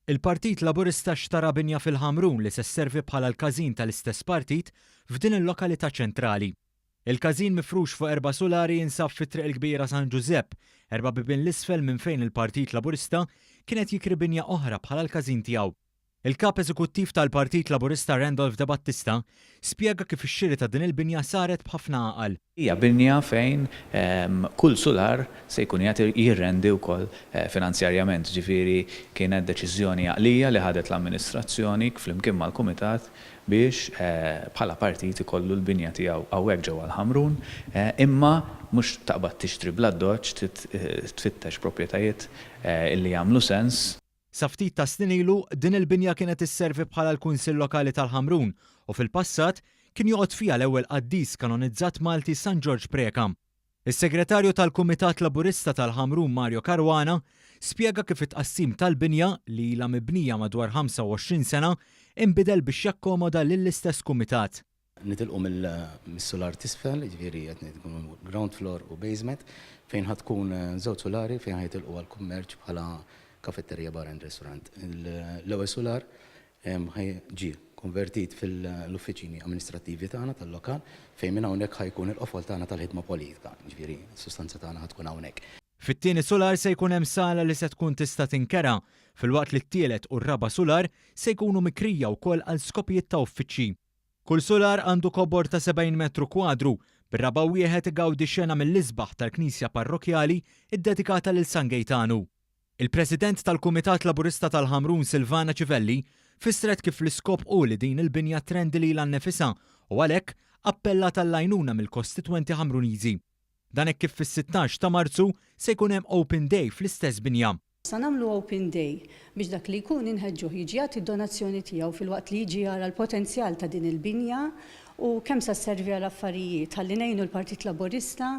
Il-Partit Laburista xtara binja fil-Ħamrun li se sservi bħala l-każin tal-istess partit f'din il-lokalità ċentrali. Il-każin mifrux fuq erba' sulari jinsab fi Triq il-Kbira San Ġużepp, erba' bibien 'l isfel minn fejn il-Partit Laburista kien qed jikri binja oħra bħala l-każin tiegħu. Il-Kap Eżekuttiv tal-Partit Laburista Randolph De Battista spjega kif ix-xiri ta' din il-binja saret b'ħafna għaqal. Hija binja fejn kull sular se jkun qiegħed jirrendi wkoll finanzjarjament, ġifieri kienet deċiżjoni għaqlija li ħadet l-amministrazzjoni flimkien mal-kumitat biex bħala partit ikollu l-binja tiegħu hawnhekk ġewwa l-Ħamrun, imma mhux taqbad tixtri bl-addoċċ, trid tfittex proprjetajiet li jagħmlu sens. Sa ftit tas-snin ilu, din il-binja kienet isservi bħala l-Kunsill Lokali tal-Ħamrun u fil-passat kien joqgħod fiha l-ewwel qaddis kanonizzat Malti San Ġorġ Preca. Is-Segretarju tal-Kumitat Laburista tal-Ħamrun Mario Caruana spjega kif it-tqassim tal-binja, li ilha mibnija madwar 25 sena, inbidel biex jakkomoda lill-istess kumitat. Nitilqu mis-sular t'isfel, jiġifieri qed ngħid ground floor u basement, fejn ħa tkun żewġ sulari fejn ħa jitilqu għall-kummerċ bħala kafetterija, bar and restaurant. L-ewwel sular ħa ġie konvertit fil-uffiċini amministrattivi tagħna tal-lokal fejn minn hawnhekk ħa jkun il-qofol tagħna tal-ħidma politika, jiġifieri s-sustanza tagħna ħa tkun hawnhekk. Fit-tieni sular se jkun hemm sala li se tkun tista' tinkera, filwaqt li t-tielet u r-raba' sular se jkunu mikrija wkoll għal skopijiet ta' uffiċċji. Kull sular għandu kobor ta' 70 metru kwadru, bir-raba' wieħed igawdi xena mill-isbaħ tal-knisja parrokkjali ddedikata lil San Gejtanu. Il-President tal-Kumitat Laburista tal-Ħamrun Silvana Civelli fissret kif l-iskop hu li din il-binja trendi lilha nnefisha u għalhekk appellat għall-għajnuna mill-kostitwenti Ħamruniżi. Dan hekk kif fis-16 ta' Marzu se jkun hemm Open Day fl-istess binja. Sa nagħmlu open day biex dak li jkun inħeġġuh jiġi jagħti d-donazzjoni tiegħu filwaqt li jiġi jara l-potenzjal ta' din il-binja u kemm sa sservi għal affarijiet ħalli ngħinu l-Partit Laburista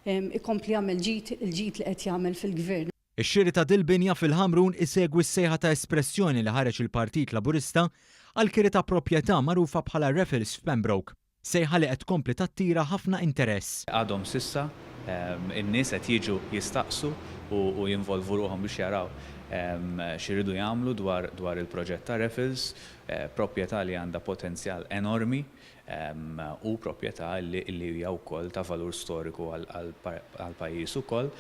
ikompli jagħmel ġid il-ġid li qed jagħmel fil-Gvern. Ix-xiri ta' dil-binja fil-Ħamrun isegwi s-sejħa ta' espressjoni li ħareġ il-Partit Laburista għall-kiri ta' proprjetà magħrufa bħala Raffles f'Pembroke. Sejħa li qed tkompli tattira ħafna interess. Għadhom s'issa n-nies qed jiġu jistaqsu u jinvolvu ruħhom biex jaraw x'iridu jagħmlu dwar il-proġett ta' Raffles, proprjetà li għandha potenzjal enormi u proprjetà li hija wkoll ta' valur storiku għall-pajjiż ukoll.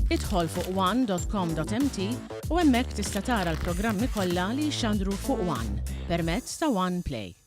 Idħol fuq one dot com dot mt u hemmhekk tista' tara l-programmi kollha li jixxandru fuq one permezz ta' One Play.